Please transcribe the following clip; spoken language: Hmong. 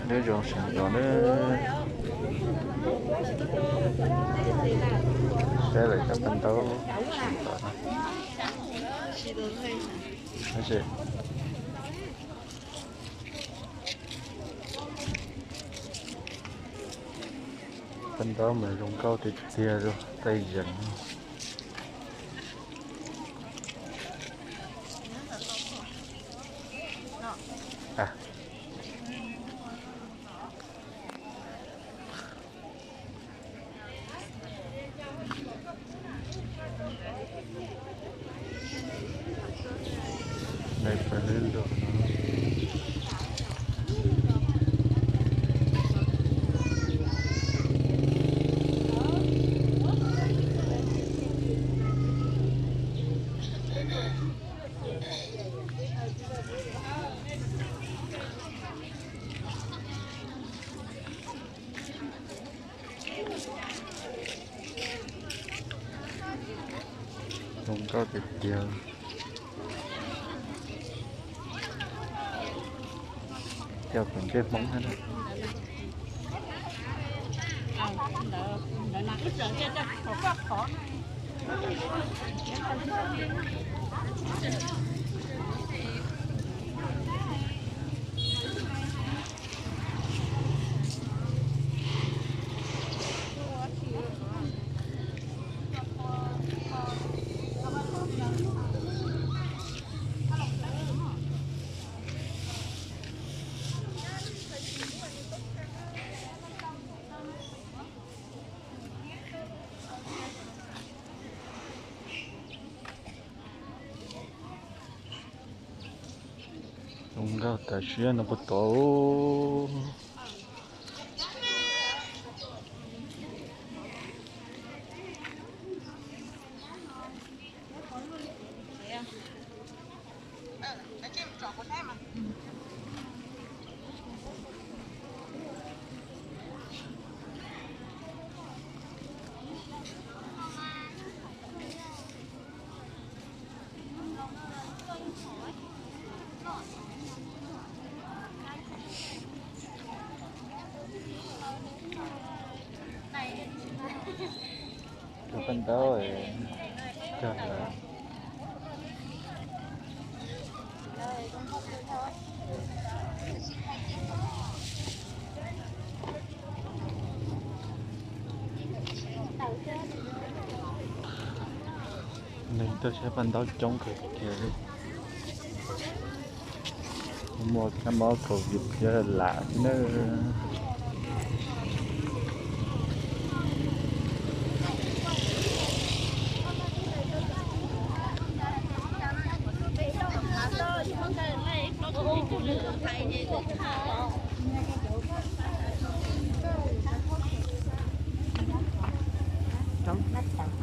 Nyob zoo sawv daws na, saib lawv cov paj ntaub sawv daws na. Paj ntaub mas zoo nkauj tiag tiag li, tej zeeg. Zoo nkauj tiag tiag. Cov pem ntsej Hmoob thiab na. Zoo nkauj tas siab no puag tod. Cov paj ntaub cog lawm. Neeg tuaj saib paj ntaub coob kawg kiag li. Muaj kab mob COVID thiab lam xwb na.